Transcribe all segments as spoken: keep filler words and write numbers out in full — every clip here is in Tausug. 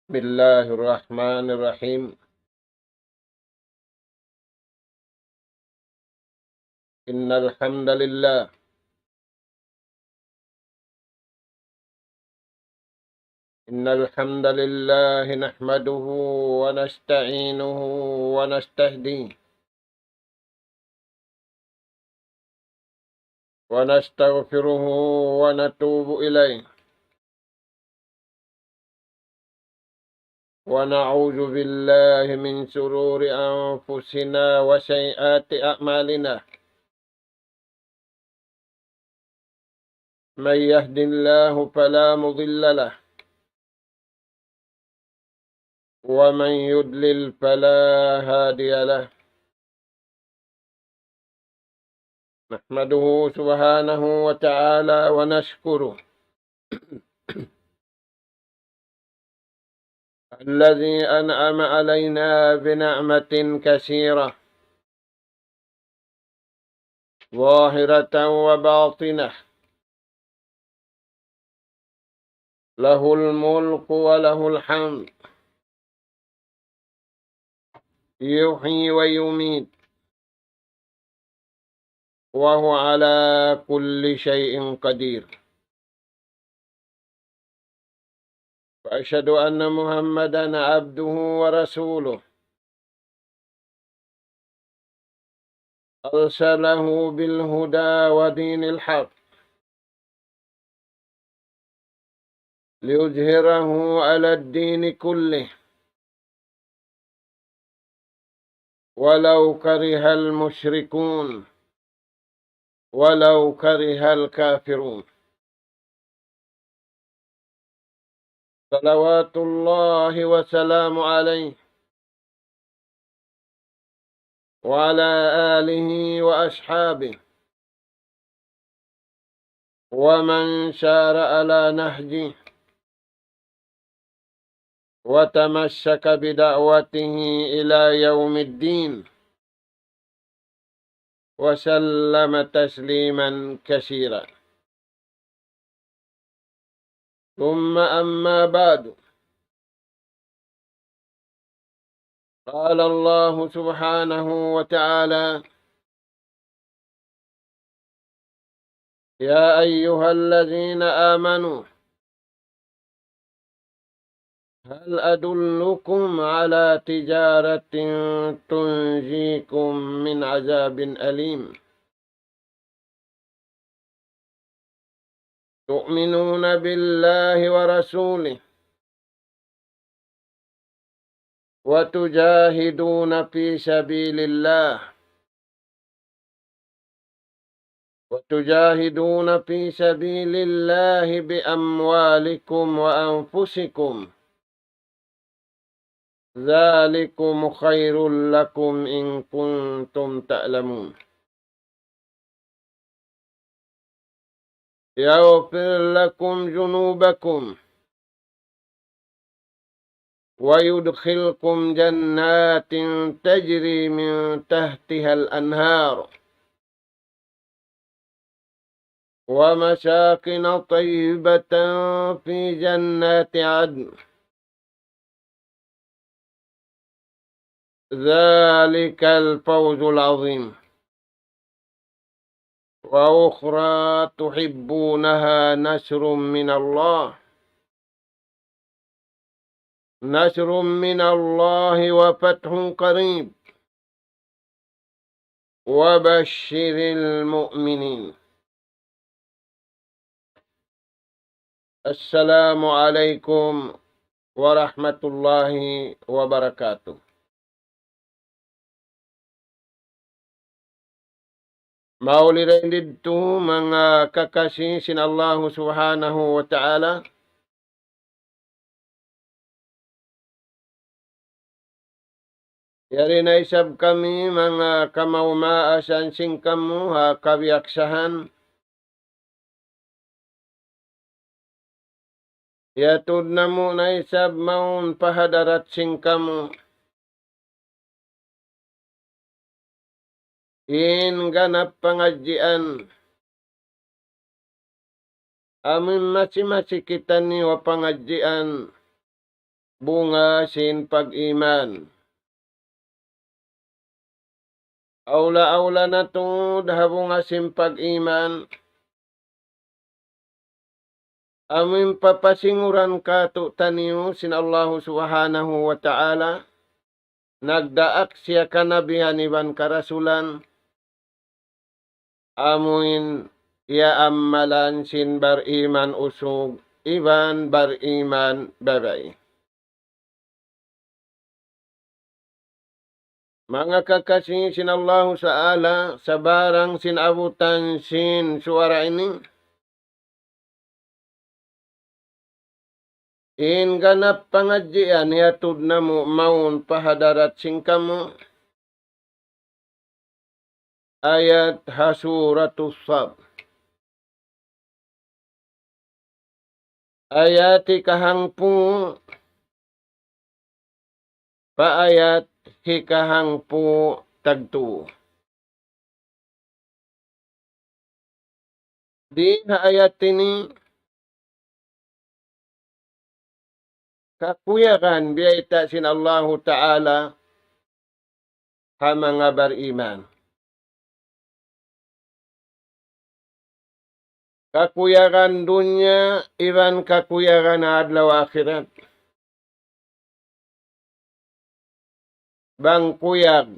بسم الله الرحمن الرحيم. إن الحمد لله، إن الحمد لله نحمده ونستعينه ونستهديه ونستغفره ونتوب إليه، ونعوذ بالله من شرور أنفسنا وسيئات أعمالنا. من يهد الله فلا مضل له، ومن يضلل فلا هادي له. نحمده سبحانه وتعالى ونشكره، الذي أنعم علينا بنعمة كثيرة ظاهرة وباطنة، له الملك وله الحمد، يحيي ويميت، وهو على كل شيء قدير. وأشهد أن محمدا عبده ورسوله، أرسله بالهدى ودين الحق ليظهره على الدين كله، ولو كره المشركون، ولو كره الكافرون. صلوات الله وسلامه عليه وعلى آله وأصحابه ومن سار على نهجه وتمسك بدعوته إلى يوم الدين، وسلم تسليما كثيرا. ثم أما بعد، قال الله سبحانه وتعالى: يا أيها الذين آمنوا، هل أدلكم على تجارة تنجيكم من عذاب أليم؟ تؤمنون بالله ورسوله وتجاهدون في سبيل الله، وتجاهدون في سبيل الله بأموالكم وأنفسكم، ذلكم خير لكم إن كنتم تعلمون. يغفر لكم ذنوبكم ويدخلكم جنات تجري من تحتها الأنهار ومساكن طيبة في جنات عدن، ذلك الفوز العظيم. وأخرى تحبونها، نصر من الله، نصر من الله وفتح قريب، وبشر المؤمنين. السلام عليكم ورحمة الله وبركاته. Mauli dayn didtu manga kakasi sin Allahu Subhanahu wa Ta'ala. Yari na isab kami manga kamaas-maasan sin kamu ha kabiyaksahan. Iyatud namu' na isab mawn pa hadarat sin kamu in ganap pangadjian. Amu in masi-masi kitaniyu ha pangadjian, bunga sin pag-iman. Awla-awla na tuud ha bunga sin pag-iman, amuin papasinguran kātu'niyu sin Allahu Subhanahu wa Ta'ala, nagdaak siya kanabihan iban karasulan, amuin iyaammalan sin bariman usug iban bariman babai. Manga kakasi sin Allahu Ta'ala, sabarang sin abutan sin suwara ini, in ganap pangadjian hiyatud namu' mawn pa hadarat sin kamu, ayat ha Suratus Sad. Ayat hikahangpu' pa ayat hikahangpu' tagtū. Di ha ayat ini, kakuyagan biyayta' sin Allahu Ta'ala ha manga bariman. Kakuyagan dunya iban kakuyagan adlaw akhirat. Bang kuyag,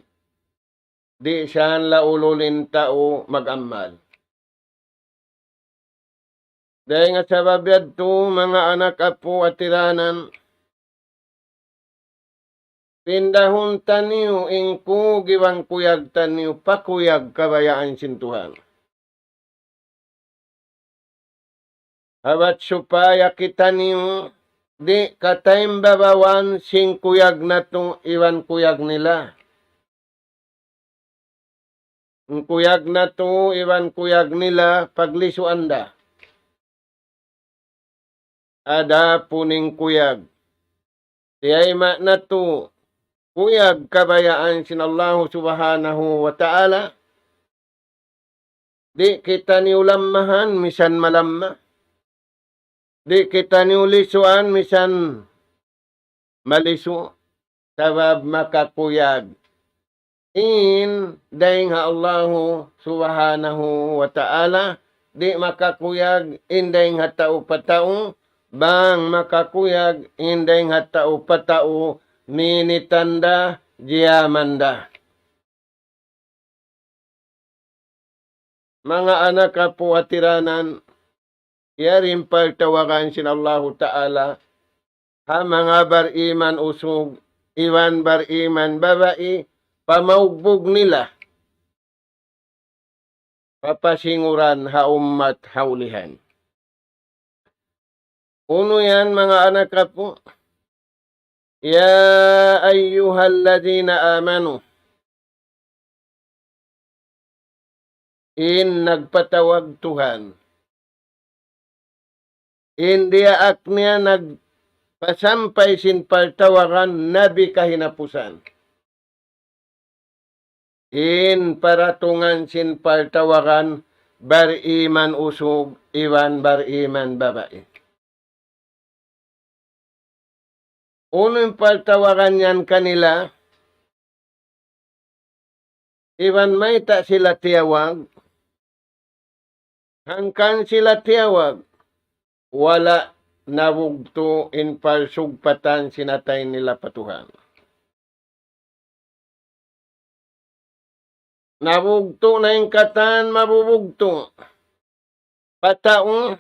di' siya laulul in tau mag-amal. Dayn ha sabab yadtu, manga anak apu' ha tiranan, pindahun taniyu in kug iban kuyag taniyu pa kuyag kabayaan sin Tuhan. Habat supaya kitaniyu di' kataymbabawan sin kuyag natu' iban kuyag nila. In kuyag natu' iban kuyag nila paglisuan da. Adapun in kuyag tiyayma' natu', kuyag kabayaan sin Allahu Subhanahu wa Ta'ala, di' kitaniyu lammahan misan malamma. Di' kitaniyu lisuan misan malisu', sabab makakuyag in dayn ha Allahu Subhanahu wa Ta'ala, di' makakuyag in dayn ha tau pa tau, bang makakuyag in dayn ha tau pa tau, minitan da, jiyaman da. Manga anak apu' ha tiranan, yari in paltawagan sin Allahu Ta'ala ha manga bariman usug iban bariman babai, pamaugbug nila, papasinguran ha ummat ha ulihan. Unu yan, manga anak apu'? يا أيها الذين آمنوا. In nagpatawag Tuhan. In diyaak niya nagpasampay sin paltawagan nabi kahinapusan. In paratungan sin paltawagan bariman usug iban bariman babai. Unu in paltawagan niya kanila? Iban mayta' sila tiyawag? Hangkan sila tiyawag, wala' nabugtu' in palsugpatan sin atay nila pa Tuhan. Nabugtu' na in katan mabubugtu' pa tau,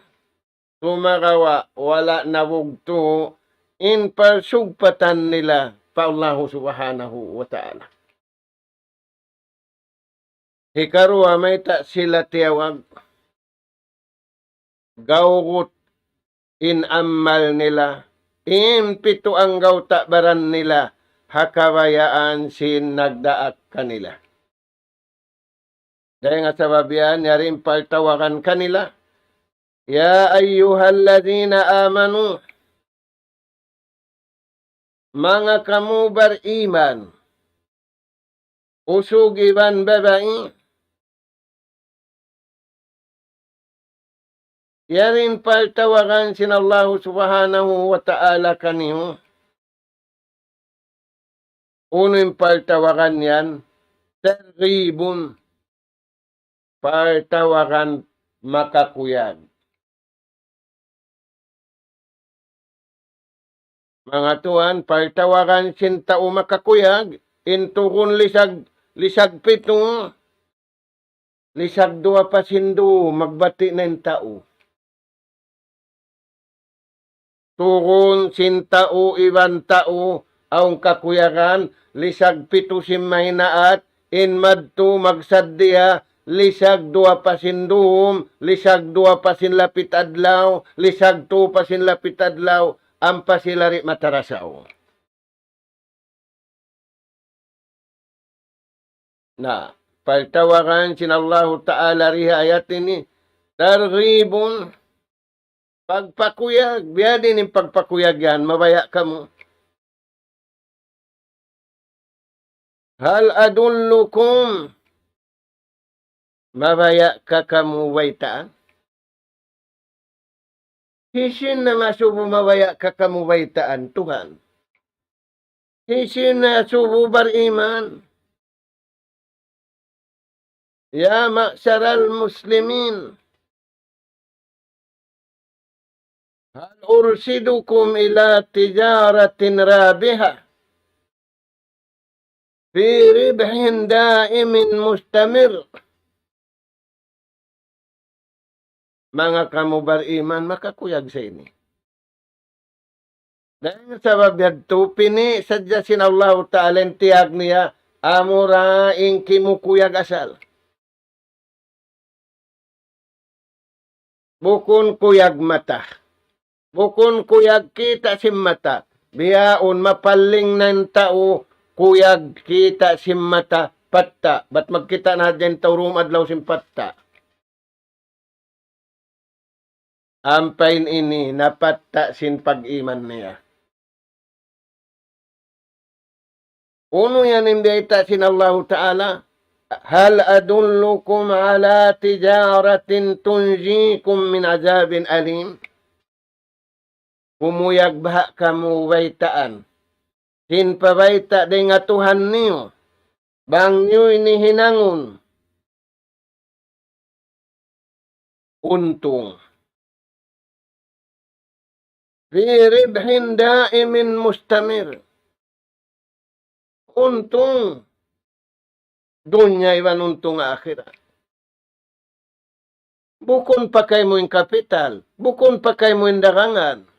sumagawa' wala' nabugtu' in palsugpatan nila pa Allahu Subhanahu wa Ta'ala. Hikaruwa, mayta' sila tiyawag? Gawgut in amal nila, in pitu anggawta' baran nila, ha kabayaan sin nagdaak kanila. Dayn ha sabab yan, yari in paltawagan kanila, يا أيها الذين آمنوا. Manga kamu bariman, usug iban babai, yari in paltawagan sin Allahu Subhanahu wa Ta'ala kaniyu. Unu in partawaran yan? Targhibun. Partawaran makakuyag. Manga tuwan, partawaran sin tau makakuyag, in tugun lisag, lisag pitu, lisag duwa pa sin dum, magbati' na in tau. Tugun sin tau iban tau awn kakuyagan, lisag pitu sin mahinaat, in madtu magsaddiya, lisag duwa pa sin dum, lisag duwa pa sin lapit adlaw, lisag tū pa sin lapit adlaw, ampa sila di' matarasaw. Na, partawaran sin Allahu Ta'ala di ha ayat ini, targhibun, pagpakuyag, biya' diin in pagpakuyag yan, mabaya' kamu. Hal adullukum, mabaya' ka kamu baytaan? Hisiyu in manga asubu mabaya' ka kamu baytaan, Tuhan? Hisiyu in manga asubu bariman? يا معشر المسلمين، هل أرشدكم إلى تجارة رابحة في ربح دائم مستمر؟ Manga kamu bariman, makakuyag sa ini. Dayn ha sabab yadtu, pini' sadja sin Allahu Ta'ala in tiyag niya, amura in kimukuyag asal. Bukun kuyag mata. Bukun kuyag kita' sin mata. Bihaun mapalling na in tau kuyag kita' sin mata patta'. Bat magkita' na hadja in tau dum adlaw sin patta'. Ampa in ini napatta' sin pag-iman niya. Unu yan in biyayta' sin Allahu Ta'ala? هل أدلكم على تجارة تنجيكم من عذاب أليم؟ Kumuyag baha' kamu baytaan sin pabayta' dayn ha Tuhan niyu, bang niyu ini hinangun untung. في ربح دائم مستمر. Untung dunya iban untung akhirat. Bukun pa kaymu in kapital, bukun pa kaymu in dagangan.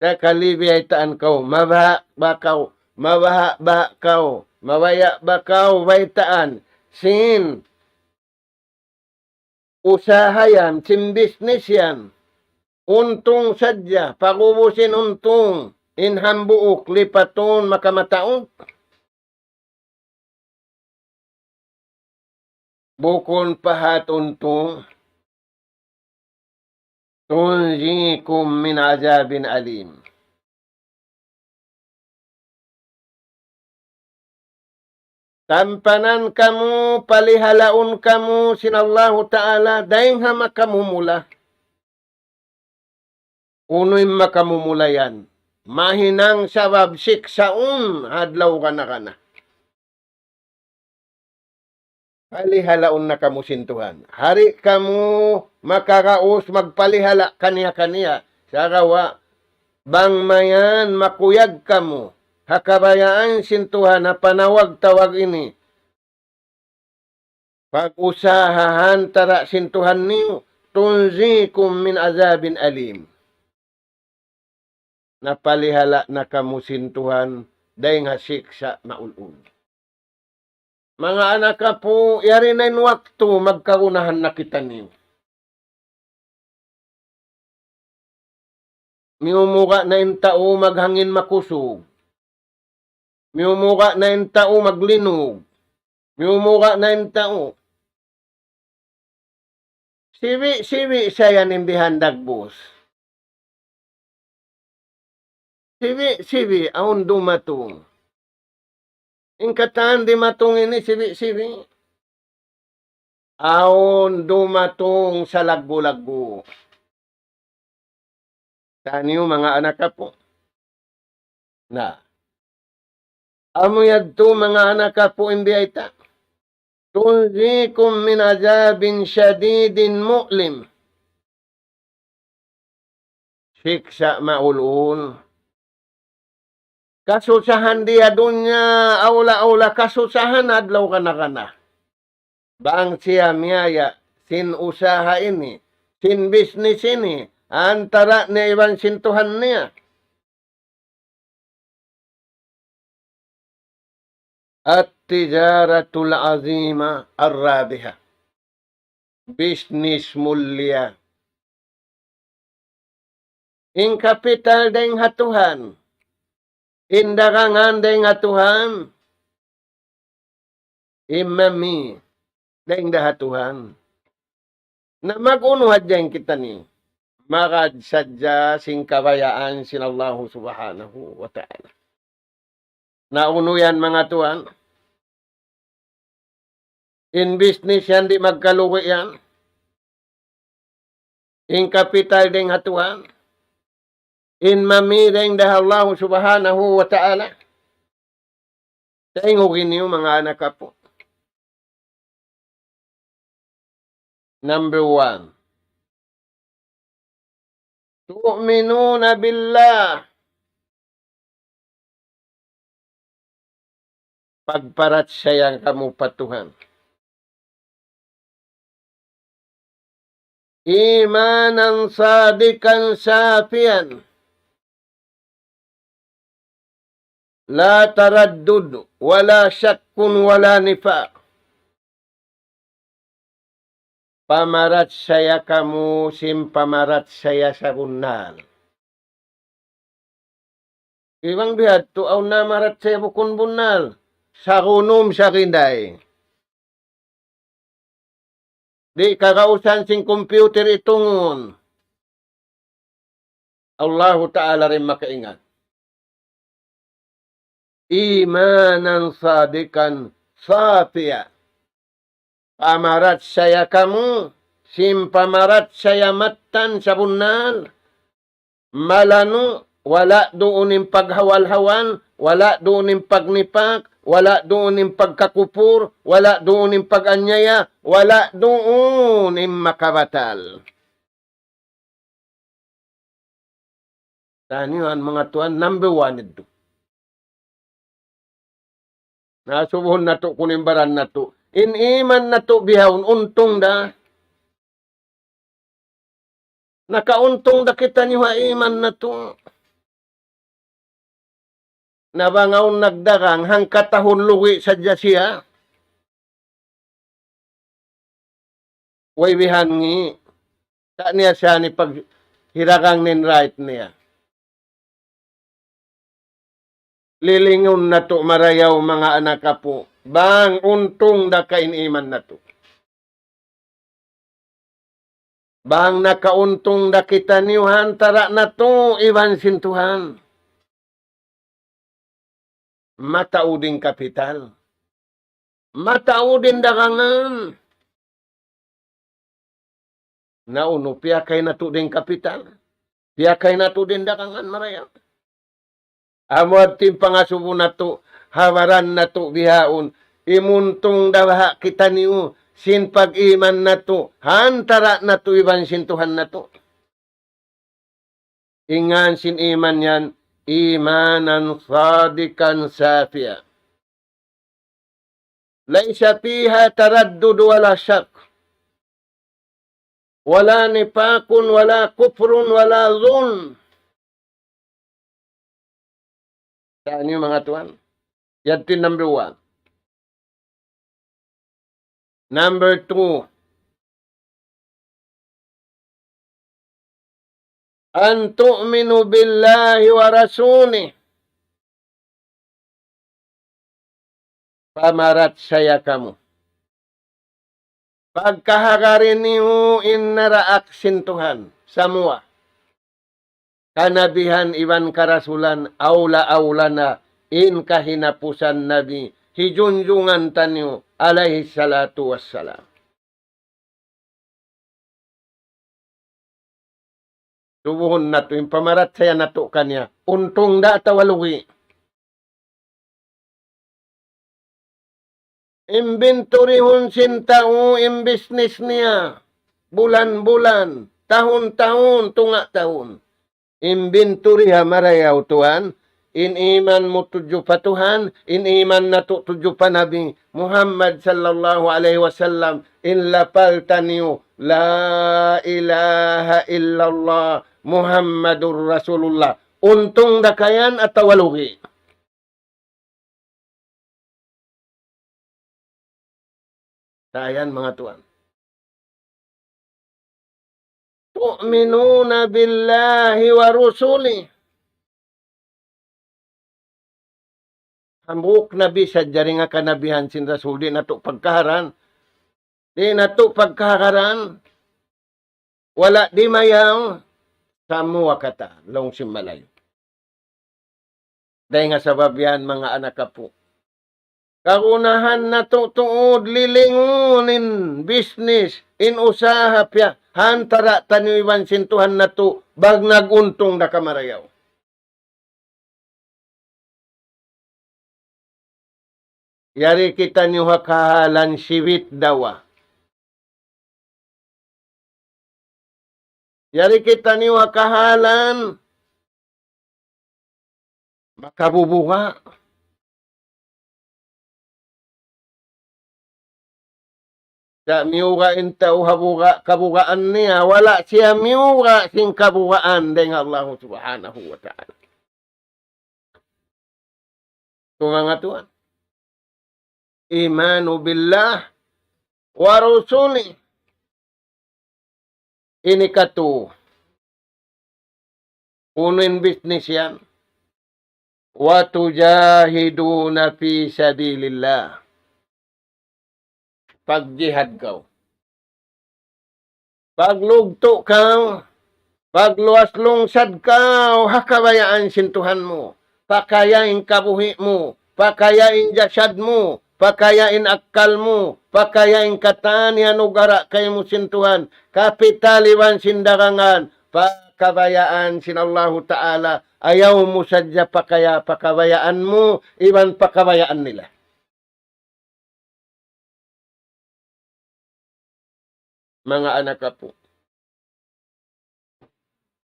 Sakali biyaytaan kaw, mabaha' ba kaw, mabaha' ba kaw, mabaya' ba kaw baytaan sin usaha yan, sin business yan. Untung sadja, pag'ubus in untung, in hambuuk lipatun makamataud. Bukun pa hat untung, تنجيكم من عذاب أليم. Tampanan kamu, palihalaun kamu sin Allahu Ta'ala dayn ha makamumula. Unu in makamumula yan? Mahinang sabab siksaun adlaw kana-kana. Palihalaun na kamu sin Tuhan. Di' kamu makaraus magpalihala kaniya-kaniya. Sagawa' bang mayan makuyag kamu ha kabayaan sin Tuhan ha panawag-tawag ini. Pag-usahahan ta da sin Tuhan niyu, تنجيكم من عذاب أليم. Napalihala na kamu sin Tuhan dayn ha siksa' maul-ul. Manga anak apu', yari na in waktu magkagunahan na kitaniyu. Miyumuga' na in tau maghangin makusug. Miyumuga' na in tau maglinug. Miyumuga' na in tau. Sibi'-sibi' sa yan in bihan dagbus. Sibi'-sibi' awn dumatung. In katan dimatung ini sibi'-sibi'. Awn dumatung salaggu'-laggu'. Taniyu manga anak apu'. Na. Amu yadtu manga anak apu' in biyayta'. تنجيكم من عذاب شديد مؤلم. Siksa' maulun. Kasusahan di ha dunya, awla-awla kasusahan adlaw kana-kana. Bang siya miyaya' sin usaha ini, sin bisnis ini, antara niya iban sin Tuhan niya. التجارة العظيمة الرابحة. Bisnis mulia. In kapital dayn ha Tuhan. In dagangan dayn ha Tuhan. In mami dayn da ha Tuhan. Na mag-unu hadja in kitaniyu? Magad sadja sin kabayaan sin Allahu Subhanahu wa Ta'ala. Na unu yan, manga tuwan? In business yan di' magkalugi yan. In kapital dayn ha Tuhan. In mami dayn da ha Allahu Subhanahu wa Ta'ala. Taingugi niyu manga anak apu'. Number one. تؤمنون بالله. Pagparachaya kamu pa Tuhan. إيمانا صادقا شافيا. لا تردد ولا شك ولا نفاق. Pamarachaya kamu sin pamarachaya sabunnal. Iban biya' hādtu awn namarachaya bukun bunnal. Sagunum saginday. Di' kagausan sin computer itungun. Allahu Ta'ala da in makaingat. إيمانا صادقا شافيا. Pamarachaya kamu, sin pamarachaya mattan sabunnal. Malanu', wala' duun in paghawal-hawal, wala' duun in pagnipak, wala' duun in pagkakupur, wala' duun in pag-anyaya, wala' duun in makabatal. Taniyu yan manga tuwan, number one yadtu. Na asubuhun natu' kunu' in baran natu'. In iman natu' bihaun untung da. Nakauntung da kitaniyu ha iman natu'. Na bang awn nagdagang, hangka tahun lugi' sadja siya. Way bihan ngi', ta' niya siya ni paghiragang in right niya. Lilingun natu' marayaw manga anak apu', bang untung da ka in iman natu'. Bang nakauntung da kitaniyu ha antara' natu' iban sin Tuhan. Mataud in kapital. Mataud in dagangan. Na unu, piyakay natu' da in kapital. Piyakay natu' da in dagangan marayaw. Amu yadtu in pangasubu natu', ha baran natu' bihaun, imuntung da baha' kitaniyu, sin pag-iman natu', ha antara' natu' iban sin Tuhan natu'. In ngan sin iman yan, إيمانا صادقا شافيا. ليس فيها تردد ولا شك ولا نفاق ولا كفر ولا ظلم. Taniyu manga tuwan. Yadtu in number one. Number two. أن تؤمنوا بالله ورسوله. Pamarachaya kamu. Pagkahagari niyu in naraak sin Tuhan, samuwa. Kanabihan iban karasulan, awla-awla na in kahinapusan Nabi, hijunjungan taniyu, alayhi salatu wassalam. Subuhun natu', in pamarachaya natu' kaniya. Untung da atawa lugi'? Imbinturihun sin tau in business niya. Bulan-bulan, tahun-tahun, tunga' tahun. Imbinturiha marayaw tuwan, in iman mu tudju pa Tuhan, in iman natu' tudju pa Nabi Muhammad sallallahu alayhi wasallam, in lapal taniyu, La ilaha illallah Muhammadur Rasulullah. Untung da ka yan atawa lugi? Dayan, manga tuwan. تؤمنون بالله ورسله. Hambuuk nabi sadja dayn ha kanabihan sin Rasul, di' natu' pagkahalan. Di' natu' pagkahalan. Wala' dimayaw, samuwa katan, laung sin Malayu. Dayn ha sabab yan, manga anak apu', kagunahan natu' tuud lilingun in business, in usaha piya, ha antara' taniyu iban sin Tuhan natu', bang nag-untung da ka marayaw. Yari kitaniyu ha kahalan siwit dawa. Yari kitaniyu ha kahalan makabubuga'. Sa' miyuga' in tau ha buga', kabugaan niya, wala' siya miyuga' sin kabugaan dayn ha Allah Subhanahu wa Ta'ala. Tumangatuan. إيمان بالله ورسله. Ini katu. Unu in business yan? وتجاهدون في سبيل الله. Pagjihad kaw. Paglugtu' kaw. Pagluwas lungsad kaw ha kabayaan sin Tuhan mu. Pakaya in kabuhi' mu. Pakaya in jasad mu. Pakaya in akkal mu. Pakaya in katan iyanugara' kaymu sin Tuhan. Kapital iban sin dagangan. Pa kabayaan sin Allahu Ta'ala. Ayaw mu sadja pakaya pa kabayaan mu iban pa kabayaan nila. Manga anak apu'.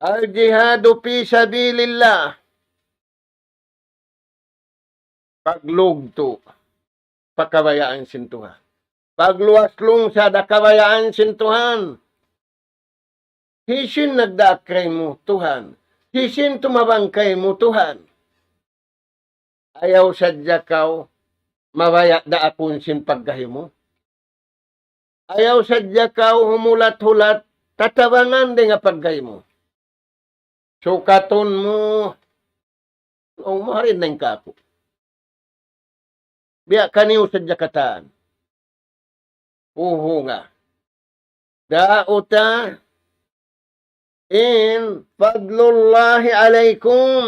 الجهاد في سبيل الله. Paglugtu' pa kabayaan sin Tuhan. Pagluwas lungsad ha kabayaan sin Tuhan. Hisiyu in nagdaak kaymu? Tuhan. Hisiyu in tumabang kaymu? Tuhan. Ayaw sadja kaw mabaya' daakun sin pagkahi mu. Ayaw sadja kaw humulat-hulat tatabangan dayn ha pagkahi mu. Sukatun mu, laung mu, hari na in kāku'. Biya' kaniyu sadja katan. Uhu nga. Daut ta in فضل الله عليكم.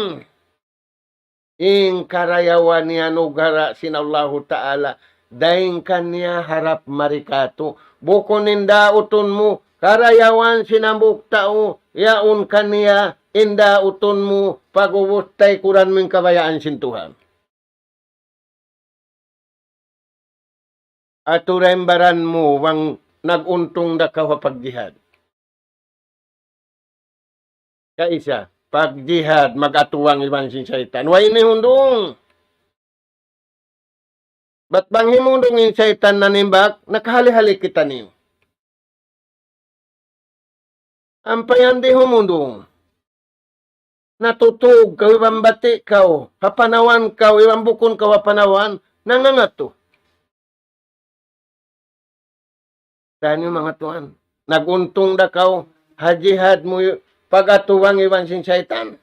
In karayawan iyanugara' sin Allahu Ta'ala dayn kaniya harap mari kātu'. Bukun in dautun mu karayawan sin hambuuk tau, yaun kaniya in dautun mu pag'ubus taykuran mu in kabayaan sin Tuhan. Atura in baran mu bang nag-untung da kaw ha pagjihad. Kaisa, pagjihad, mag-atuwang iban sin saytan. Way ini hundung. Bat bang himundung in saytan nanimbak, nakahali-hali kitaniyu. Ampa yan di' humundung. Natutug kaw, iban bati' kaw, ha panawan kaw, iban bukun kaw ha panawan, nangangatu. Taniyu manga tuwan. Nag-untung da kaw, ha jihad mu, pag-atuwang iban sin saytan.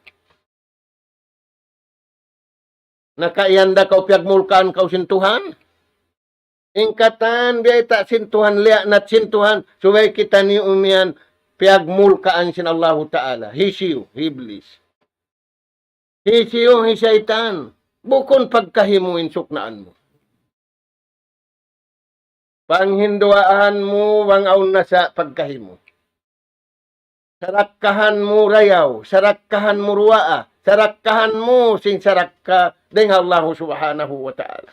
Nakaiyan da kaw piyagmulkaan kaw sin Tuhan. In katan biyayta' sin Tuhan, liyaanat sin Tuhan, subay kitaniyu umiyan piyagmulkaan sin Allahu Ta'ala. Hisiyu, hi Iblis. Hisiyu, hi saytan. Bukun pagkahi mu in suknaan mu. Panghinduwaahan mu bang awn nasa' pagkahi mu. Sarakkahan mu rayaw, sarakkahan mu ruwaa, sarakkahan mu sin sarakka dayn ha Allahu Subhanahu wa Ta'ala.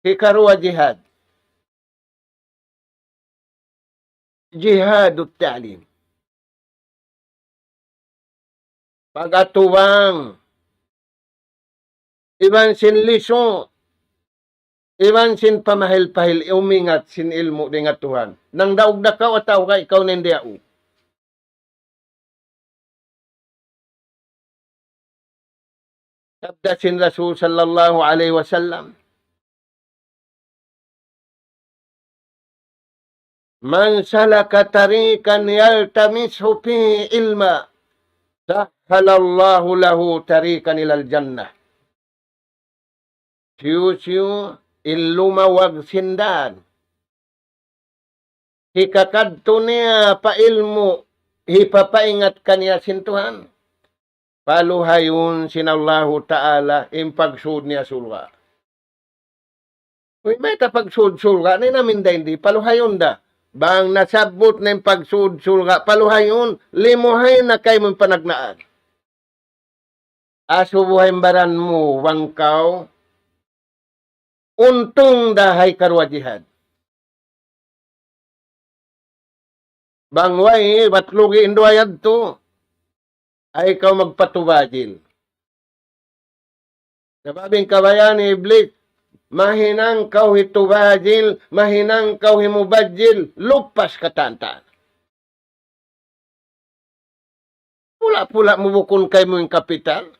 Hikaruwa jihad. Jihadut ta'lim. Pag-atubang. Iban sin lisu'. Iban sin pamahil-pahil umingat sin ilmu' dayn ha Tuhan. Nangdaug da kaw atawa ka ikaw na in diyaug. Sabda sin Rasul sallallahu alayhi wasallam, من سلك طريقا يلتمس فيه علما سهل الله له طريقا إلى الجنة. Hisiyu-siyu in lumawag sin dan hikakadtu niya pa ilmu' hipapaingat kaniya sin Tuhan, paluhayun sin Allahu Ta'ala in pagsud niya surga'. Uy, mayta' pagsud surga', na in amin da in di, paluhayun da. Bang nasabbut na in pagsud surga', paluhayun, limuhay na kaymu in panagnaan. Asubuhay in baran mu, bang kaw, untung da ha hikaruwa jihad. Bang way, bat lugi' in duwa yadtu, ayaw kaw magpatubajil. Sabab in kabayaan ni Iblis, mahinang kaw hitubajil, mahinang kaw himubajil, lupas katan-katan. Pula-pula mu bukun kaymu in kapital.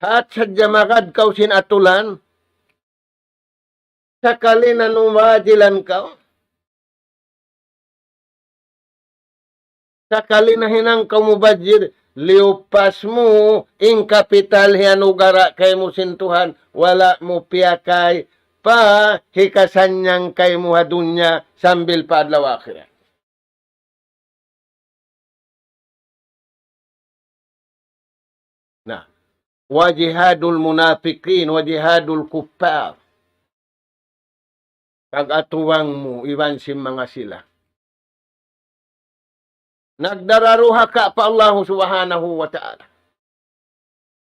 Hat sadja magad kaw sin atulan. Sakali na nubajilan kaw. Sakali na hinang kaw mubajil, liyupas mu in kapital hiyanugara' kaymu sin Tuhan, wala' mu piyakay pa hikasannyang kaymu ha dunya sambil pa adlaw akhirat. Na, وجهاد المنافقين وجهاد الكفار. Pag-atubang mu iban sin manga sila. Nagdararuhaka pa Allahu Subhanahu wa Ta'ala.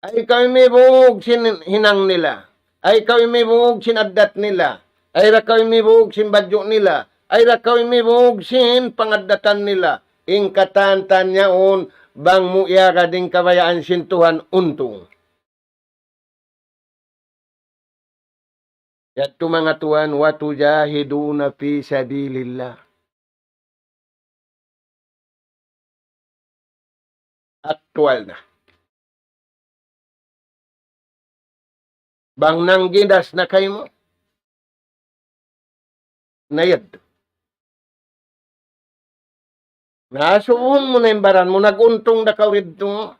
Ayaw kaw imibug sin hinang nila. Ayaw kaw imibug sin addat nila. Ayaw da kaw imibug sin badju' nila. Ayaw da kaw imibug sin pangaddatan nila. In katan-katan yaun, bang mu iyagad in kabayaan sin Tuhan untung. Yadtu manga tuwan, وتجاهدون في سبيل الله. Aktual na. Bang nanggidas na kaymu, na yadtu. Na asubuhun mu na in baran mu, nag-untung da kaw didtu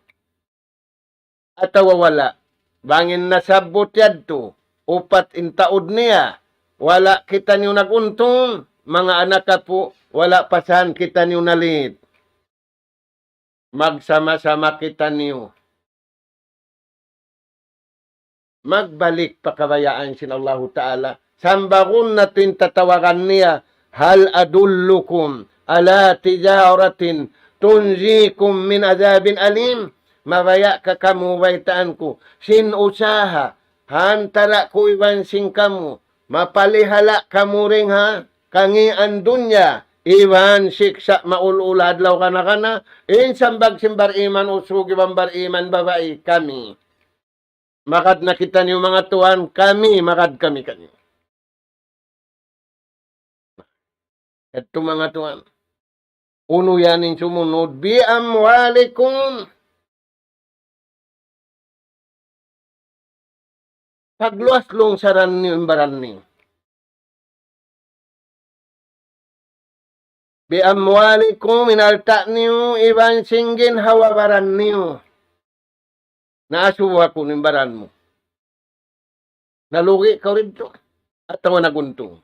atawa wala'. Bang in nasabbut yadtu, upat in taud niya, wala' kitaniyu nag-untung, manga anak apu', wala' pasahan kitaniyu nalit. Magsama-sama kitaniyu magbalik pa kabayaan sin Allahu Ta'ala. Sambagun natu' in tatawagan niya, هل أدلكم على تجارة تنجيكم من عذاب أليم. Mabaya' ka kamu baytaan ku sin usaha ha antara' ku iban sin kamu, mapalihala' kamu dayn ha kangīan dunya, iban siksa' maul-ul adlaw kana-kana. In sambag sin bar-iman usug iban bar-iman babai, kami. Magad na kitaniyu manga tuwan, kami, magad kami kaniyu. Yadtu manga tuwan. Unu yan in sumunud, بأموالكم. Pagluwas lungsaran niyu in baran niyu. بأموالكم, in alta' niyu, iban sin ginhawa-baran niyu. Na asubuhun in baran mu. Nalugi' kaw didtu atawa nag-untung?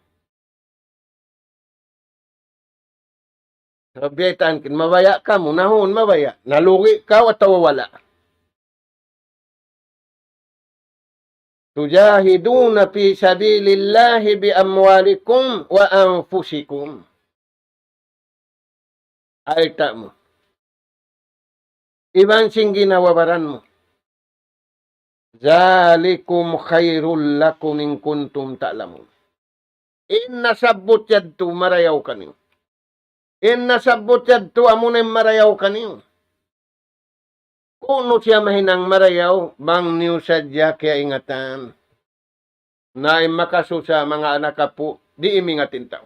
Sabab biyaytaan kin, mabaya' kamu, na huun mabaya'. Nalugi' kaw atawa wala'. تجاهدون في سبيل الله بأموالكم وأنفسكم. Alta' mu. Iban sin ginhawa-baran mu. ذلكم خير لكم إن كنتم تعلمون. In nasabbut yadtu marayaw kaniyu. In nasabbut yadtu amuna in marayaw kaniyu. Kunu' siya mahinang marayaw, bang niyu sadja kiyaingatan. Na in makasusa manga anak apu', di' imingat in tau.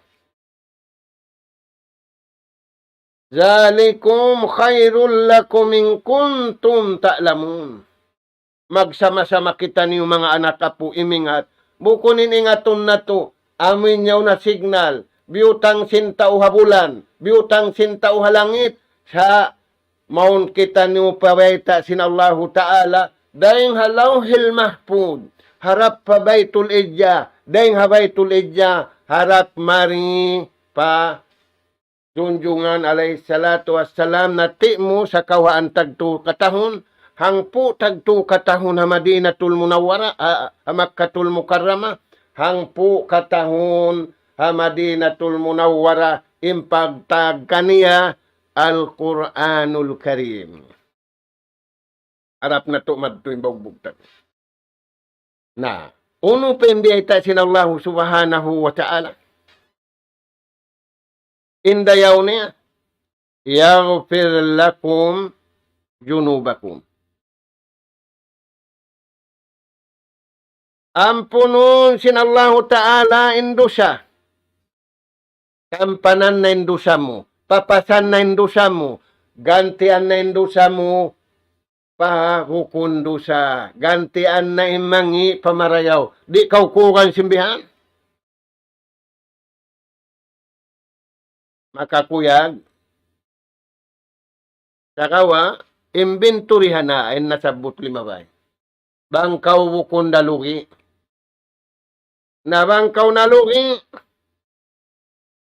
ذلكم خير لكم إن كنتم تعلمون. Magsama-sama kitaniyu manga anak apu' imingat. Bukun in ingatun natu', amu in yaun na signal, biyutang sin tau ha bulan, biyutang sin tau ha langit, sa' mawn kitaniyu pa bayta' sin Allahu Ta'ala, dayn ha Lawhil Mahfuz, harap pa Baytul Izza, dayn ha Baytul Izza, harap mari pa Junjungan alayhi salatu wassalam, nati' mu sa kawhaan tagtu katahun, hangpu' tagtu katahun ha Madinatul Munawwara, ha, ha Makkatul Mukarrama, hangpu' katahun ha Madinatul Munawwara, in pagtawag kaniya Al-Qur'anul Karim. Harap natu' madtu in baugbug ta. Na, unu pa in biyayta' sin Allahu Subhanahu wa Ta'ala? In dayaw niya, يغفر لكم ذنوبكم. Ampunun sin Allahu Ta'ala in dusa. Kampanan na in dusa mu, papasan na in dusa mu, gantian na in dusa mu, pa bukun dusa, gantian na in mangi' pa marayaw. Di' kaw kugang sin bihan. Makakuyag. Sagawa', imbinturihan na in nasabbut limabay. Bang kaw bukun da lugi'. Na bang kaw nalugi',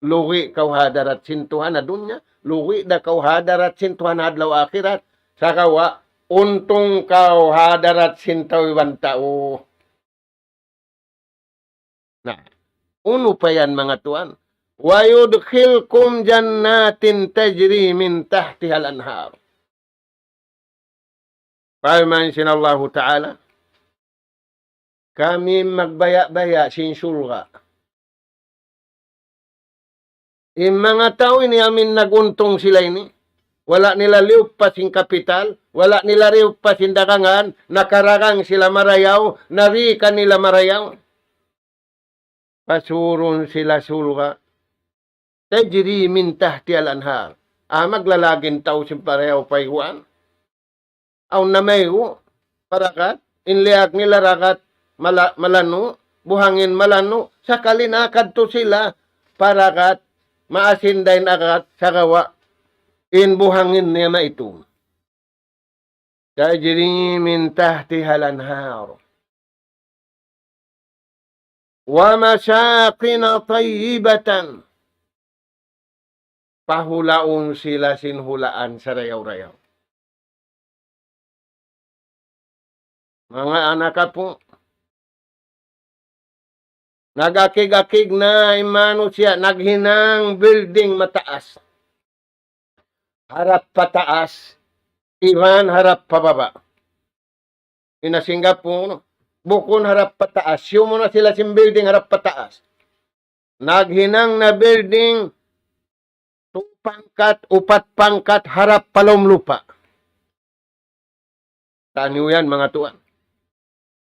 lugi' kaw ha hadarat sin Tuhan ha dunya, lugi' da kaw ha hadarat sin Tuhan ha adlaw akhirat, sagawa' untung kaw ha hadarat sin tau iban tau. Na, unu pa yan, manga tuwan? ويدخلكم جنات تجري من تحتها الأنهار. Parman sin Allahu Ta'ala, kami magbaya'-baya' sin surga'. In manga tau ini amin naguntung sila ini. Wala' nila liyuppas sin kapital, wala' nila liyuppas sin dagangan, nakaragang sila marayaw, nabi kanila marayaw. Pasurun sila surga'. تجري من تحتها الأنهار. Ah, maglalagi' in tau sin parayaw pa iguan. Awn na maigu', paragat, in liyag nila ragat, mala-, malanu', buhangin malanu', sakali nakadtu sila, paragat, maasin da in agat, sagawa', in buhangin niya maitum. تجري من تحتها الأنهار. ومساكن طيبة. Pahulaun sila sin hulaan sarayaw-rayaw. Manga anak apu', nag-akig-akig na in manusiya', naghinang building mataas. Harap pataas, iban harap pababa'. In ha Singapore, bukun harap pataas, siyumu na sila sin building harap pataas. Naghinang na building, tu pangkat, upat pangkat, harap pa lawm lupa'. Taniyu yan, manga tuwan.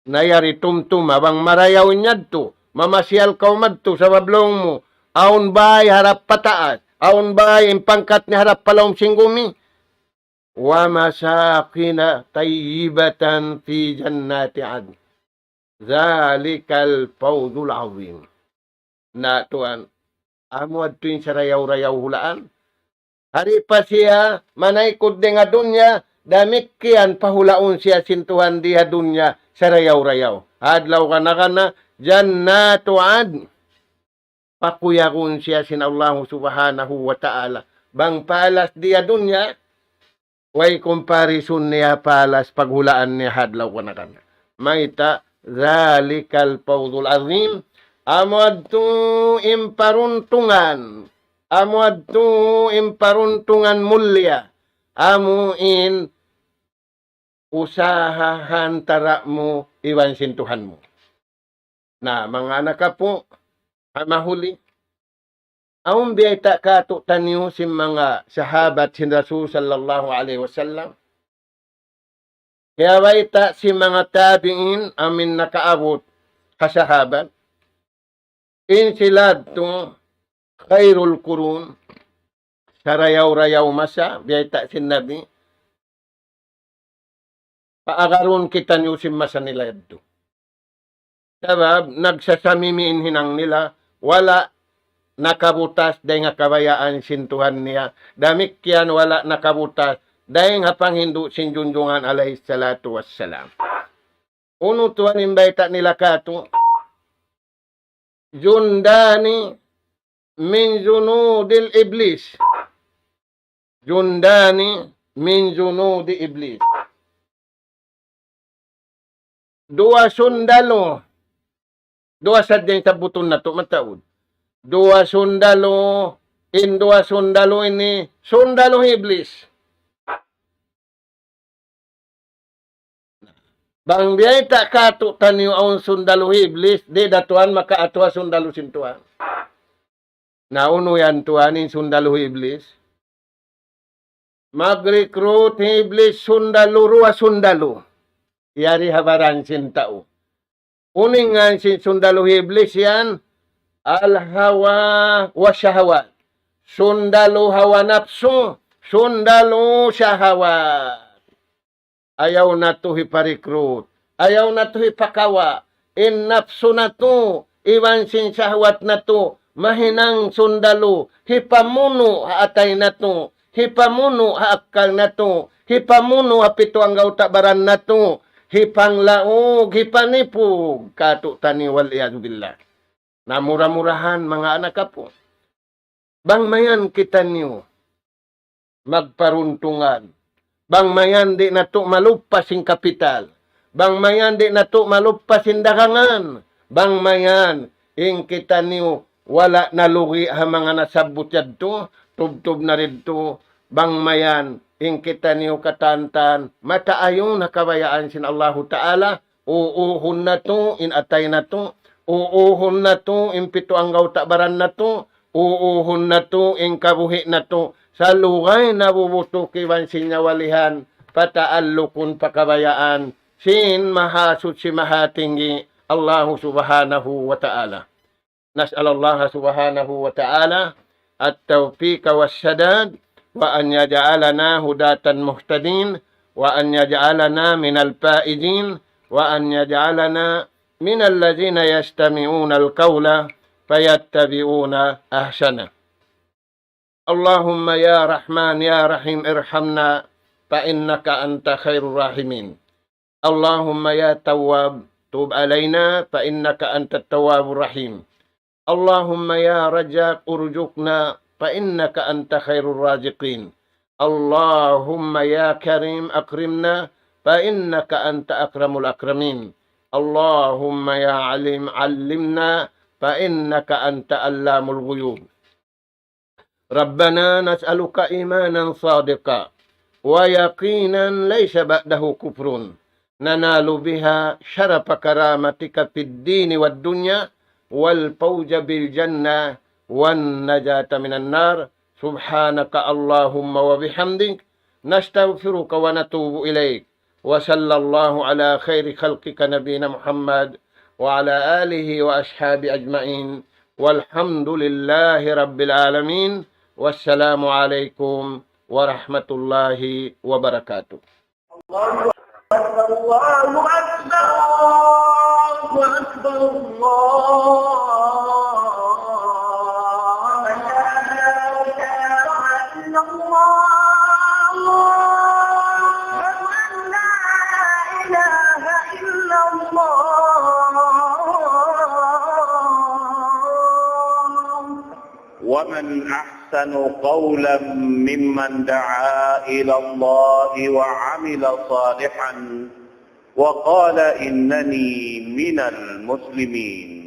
Na yari tumtuma, bang marayaw in yadtu, mamasiyal kaw madtu, sabab laung mu, awn bay harap pataas, awn bay in pangkat niya harap pa lawm sin gumi. ومساكن طيبة في جنات عدن. ذلك الفوز العظيم. Na tuwan, amu yadtu in sarayaw-rayaw hulaan. Hari pa siya manaykud dayn ha dunya, damikkiyan pahulaun siya sin Tuhan di ha dunya, sarayaw-rayaw. Adlaw kana-kana, jannatu adn. Pakuyagun siya sin Allahu Subhanahu wa Ta'ala. Bang palas di ha dunya, way comparison niya palas paghulaan niya ha adlaw kana-kana. Mayta', ذلك الفوز العظيم. Amu yadtu in paruntungan. Amu yadtu in paruntungan mulliya. Amu in usaha ha antara' mu iban sin Tuhan mu. Na, manga anak apu', ha mahuli. Awn biyayta' kātu'niyu sin manga sahabat sin Rasul sallallahu alayhi wasallam. Kiyabayta' sin manga tabi'in amuin nakaabut ha sahabat. In sila yadtu khairul qurun, sarayaw-rayaw masa, biyayta' sin Nabi. Paagarun kitaniyu sin masa nila yadtu. Sabab, nagsasamimi in hinang nila, wala' nakabutas dayng ha kabayaan sin Tuhan niya. Damikkiyan wala' nakabutas dayng ha panghindu' sin Junjungan alayhi salatu wassalam. Unu tuwan in bayta' nila kātu'? جندان من جنود إبليس. جندان من جنود إبليس. Duwa sundalu. Duwa sadja in sabbutun natu' mataud. Duwa sundalu, in duwa sundalu ini, sundalu hi Iblis. Bang biyayta' kātu'niyu awn sundalu hi Iblis, di' da tuwan makaatu ha sundalu sin Tuhan. Na unu yan tuwan in sundalu hi Iblis? Mag-recruit hi Iblis sundalu, duwa sundalu. Yari ha baran sin tau. Unu in ngan sin sundalu hi Iblis yan, al-hawa wa shahawat. Sundalu hawa napsu, sundalu shahawat. Ayaw natu' hipa-recruit. Ayaw natu' hipakawa'. In napsu natu', iban sin shahwat natu', mahinang sundalu, hipamunu' ha atay natu', hipamunu' ha akkal natu', hipamunu' ha pitu anggawta' baran natu', hipanglaug, hipanipug, kātu'niyu wal iyadhu billah. Na mura-murahan manga anak apu'. Bang mayan kitaniyu magparuntungan. Bang mayan di' natu' maluppas in kapital. Bang mayan di' natu' maluppas in dagangan. Bang mayan in kitaniyu wala' nalugi' ha manga nasabbut yadtu, tubtub na didtu. Bang mayan in kitaniyu katantan, mataayun ha kabayaan sin Allahu Ta'ala, uuhun natu' in atay natu', uuhun natu' in pitu anggawta' baran natu', uuhun natu' in kabuhi' natu', salugay nabubutuk iban sin nyawalihan, pataallukun pa kabayaan sin Mahasuchi Mahatinggi, Allahu Subhanahu wa Ta'ala. نسأل الله سبحانه وتعالى التوفيق والسداد، وأن يجعلنا هداة مهتدين، وأن يجعلنا من الفائزين، وأن يجعلنا من الذين يستمعون القول فيتبعون أحسنه. اللهم يا رحمن يا رحيم ارحمنا فإنك أنت خير الراحمين. اللهم يا تواب تب علينا فإنك أنت التواب الرحيم. اللهم يا رزاق ارزقنا فإنك أنت خير الرازقين. اللهم يا كريم أكرمنا فإنك أنت أكرم الأكرمين. اللهم يا عليم علمنا فإنك أنت علام الغيوب. ربنا نسألك إيمانا صادقا ويقينا ليس بعده كفر ننال بها شرف كرامتك في الدين والدنيا والفوز بالجنة والنجاة من النار. سبحانك اللهم وبحمدك نستغفرك ونتوب إليك. وصلى الله على خير خلقك نبينا محمد وعلى آله وأصحابه أجمعين. والحمد لله رب العالمين. والسلام عليكم ورحمة الله وبركاته. الله أكبر، الله أكبر، الله أكبر، الله أكبر. إلا الله. أشهد أن لا إله إلا الله. ومن أحسن قولا ممن دعا إلى الله وعمل صالحا وقال إنني من المسلمين.